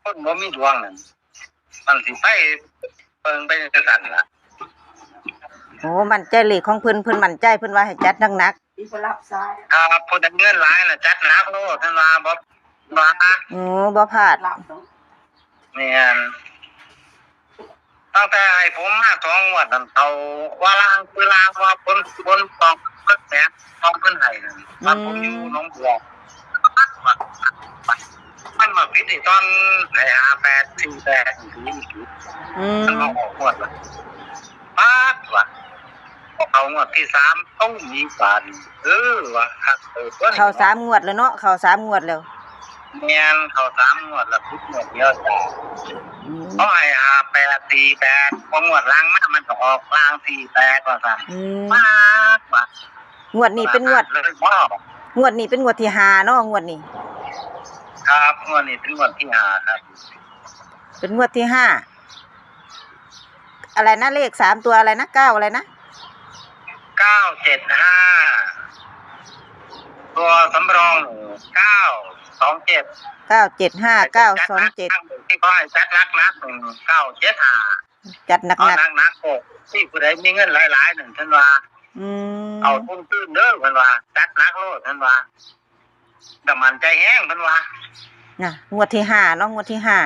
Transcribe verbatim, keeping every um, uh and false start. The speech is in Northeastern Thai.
คนบ่มีดวงนั่น มันสิไปเบิ่งไปจังซั่นล่ะ โอ้ มั่นใจเลขของเพิ่น เพิ่นมั่นใจ เพิ่นว่าให้จัดหนักๆ อีกบ่รับสาย ครับ ผู้ใดเงินหลายน่ะจัดหนักโลด เพิ่นว่าบ่ ว่า โอ้ บ่พลาด รับเนาะ แม่น ตั้งแต่ให้ผมมาสองงวดนั่น เขาว่าล่างคือล่าง ว่าบนคือบน สองเพิ่นแหม สองเพิ่นให้นั่น อืม ตอนผมอยู่หนองบัว มันมาผิดอีกตอนไอ้ห้าแปดสี่แปด อืม มันมาออกงวดละ ป๊าดว่ะ พอเขางวดที่สาม ตุ้มอีกบาด เออว่ะ คัก เออ ตัวนี้ เข้าสามงวดแล้วเนาะ เข้าสามงวดแล้ว แม่น เข้าสามงวดแล้ว ผิดงวดเดียวจ้ะ อืม เขาให้ห้าแปดสี่แปด พองวดหลังมามันก็ออกล่างสี่แปด ว่าซั่น อืม ป๊าดว่ะ งวดนี้เป็นงวด เลยบ่ งวดนี้เป็นงวดที่ห้าเนาะ งวดนี้ ครับ งวดนี้เป็นงวดที่ห้าครับ เป็นงวดที่ห้า อะไรนะ เลขสามตัวอะไรนะ เก้าอะไรนะ เก้าเจ็ดห้า ตัวสำรอง เก้าสองเจ็ด เก้าเจ็ดห้า เก้าสองเจ็ด ที่เขาให้จัดหนักๆ เก้าเจ็ดห้า จัดหนักๆ เอาหนักๆ โอ้ ที่ผู้ใดมีเงินหลายๆ นั่น เพิ่นว่า อืม เอาทุนคืนเด้อ เพิ่นว่า จัดหนักโลด เพิ่นว่า แต่มั่นใจแฮง เพิ่นว่า น่ะ งวดที่ห้าเนาะ งวดที่ห้า